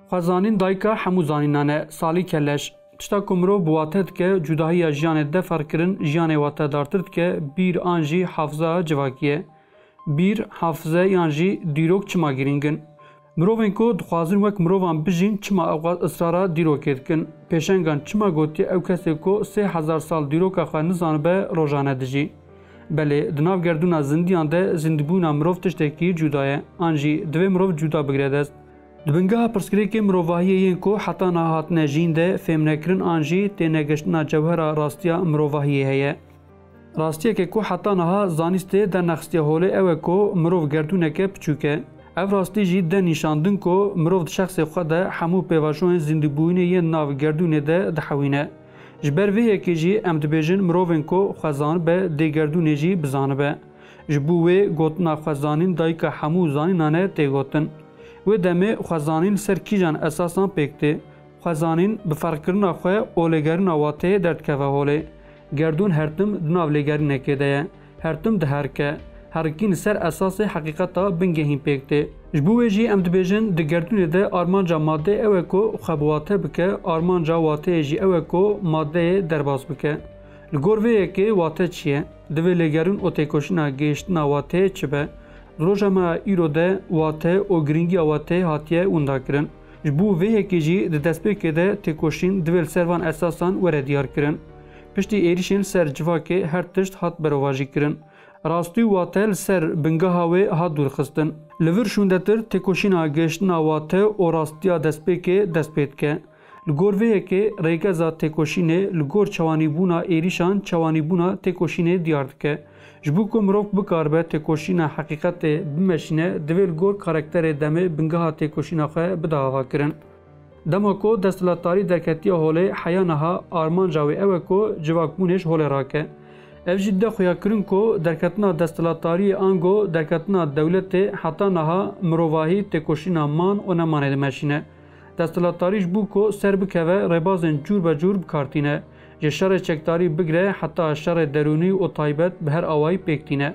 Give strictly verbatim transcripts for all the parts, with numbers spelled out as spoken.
Xwezanîn dayika hemû zanînan e, Salî Keleş. Tişta ku mirov bi wate dike, cudahiya jiyanê de ferq kirin, jiyanê watedartir dike, bîr an jî hafiza civakî ye. Bîr, hafize yan jî dîrok çima girîng in? Mirovên ku dixwazin wek mirovan bijîn, çima ewqas israra dîrokê dikin? Pêşengan çima gotiye ew kesê ku sê hezar sal dîroka xwe nizanibe, rojane dijî? Belê, di nav gerdûna zindiyan de zindîbûna mirov tiştekî cuda ye, an jî divê mirov cuda bigire dest. Di bingeha pirsgirêkê mirovahiyê yên ku heta niha hatine jiyîn de fêmnekirin an jî tênegiştina cewhera rastiya mirovahiyê heye. Rastiyeke ku heta niha zanîstê dernexistiye holê ew e ku mirov gerdûneke piçûk e. Ev rastî jî de nîşandin ku mirov di şexsê xwe de hemû pêvajoyên zindîbûyînê yên nav gerdûnê de dihewîne. Ji ber vê yekê jî em dibêjin mirovên ku xwe zanibe dê gerdûnê jî bizanibe. Ji bo wê gotina xwezanîn dayika hemû zanînan e tê gotin. Wê demê xwezanîn li ser kîjan esasan pêk tê? Xwezanîn bi ferqkirina xwe û lêgerîna wateyê derdikeve holê. Gerdûn her tim di nav lêgerînekê de ye. Her tim diherike. Herikîn li ser esasê heqîqeta bingehîn pêk tê. Ji bo wê jî em dibêjin di gerdûnê de armanca madeyê ew e ku xwe bi wate bike, armanca wateyê jî ew e ku madeyê derbas bike. Li gor vê yekê wate çi ye? Divê lêgerîn û têkoşîna gihiştina wateyê çi be? Di roja me ya îro de wate û girîngiya wateyê hatiye windakirin. Ji bo vê yekê jî di destpêkê de têkoşîn divê li ser van esasan were diyarkirin. Piştî êrîşên li ser civakê her tişt hat berovajîkirin. Rastî û wate li ser bingeha wê hat dûrxistin. Li vir şûndetir têkoşîna gihiştina wate û rastiya destpêkê dest pê dike. Li gor vê yekê rêgeza têkoşînê li gor çawanîbûna êrîşan çawanîbûna têkoşînê diyar dike. Ji bo ku mirov bikaribe têkoşîna heqîqetê bimeşîne, divê li gor karakterê demê bingeha têkoşîna xwe bide avakirin. Dema ku desthilatdarî derketiye holê, heya niha armanca wê ew e ku civakbûnê ji holê rake. Ev jî dide xuyakirin ku derketina desthilatdariyê ango derketina dewletê heta niha mirovahî têkoşîna man û nemanê dimeşîne. Desthilatdarî ji bo ku ser bikeve, rêbazên cûr be cûr bi kar tîne. Ji şerê çekdarî bigire heta şerê derûnî û taybet bi her awayî pêk tîne.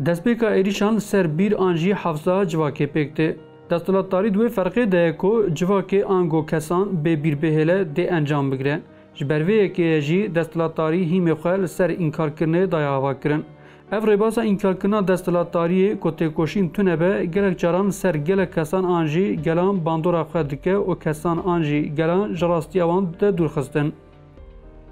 Destpêka êrîşan li ser bîr an jî hefza civakê pêk tê. Desthilatdarî di wê ferqê de ye ku civakê ango kesan bê bîr bê hêle dê encam bigire. Ji ber vê yekê ye jî desthilatdarî hîmê xwe li ser înkarkirinê daye avakirin. Ev rêbasa înkarkirina desthilatdariyê ku têkoşîn tune be, gelek caran li ser gelek kesan an jî gelan bandora xwe dike û kesan an jî gelan ji rastiya wan dide dûrxistin.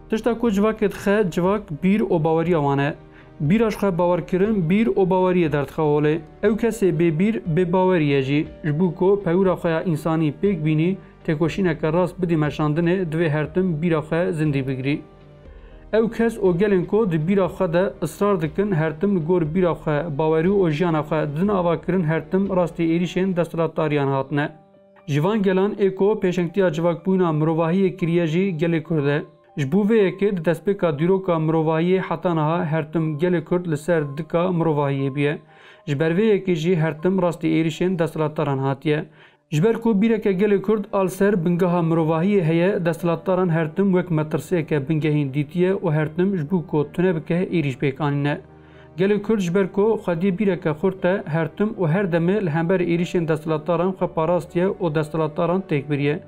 Tişta ku civakê dixe, civak bîr û baweriya wan e. Bîra ji xwe bawerkirin, bîr û baweriyê derdixe holê. Ew kesê bê bîr, bê bawerî ye jî. Ji bo ku pewira xwe ya însanî pêk bînî, têkoşîneke rast bidî meşandinê, divê her tim bîra xwe zindî bigirî. Ew kes û gelên ku di bîra xwe de israr dikin, her tim li gor bîra xwe, bawerî û jiyana xwe didin avakirin, her tim rastî êrîşên desthilatdariyan hatine. Ji van gelan ê ku pêşengtiya civakbûna mirovahiyê kiriye jî gelê Kurd e. Ji bo vê yekê di destpêka dîroka mirovahiyê heta niha her tim gelê Kurd li ser dika mirovahiyê bûye. Ji ber vê yekê jî her tim rastî êrîşên desthilatdaran hatiye. Ji ber ku bîreke gelê Kurd a li ser bingeha mirovahiyê heye, desthilatdaran her tim wek metirsiyeke bingehîn dîtiye û her tim ji bo ku tune bike êrîş pêk anîne. Gelê Kurd ji ber ku xwediyê bîreke xurt e, her tim û her demê li hember êrîşên desthilatdaran xwe parastiye û desthilatdaran têk biriye.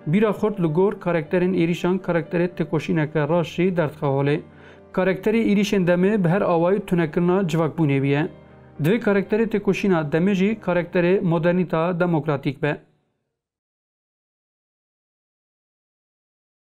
Bîra xurt li gor karakterên êrîşan karakterê têkoşîneke rast jî derdixe holê. Karakterê êrîşên demê bi her awayî tunekirina civakbûnê bûye. Divê karakterê têkoşîna demê jî karakterê modernîta demokratîk be.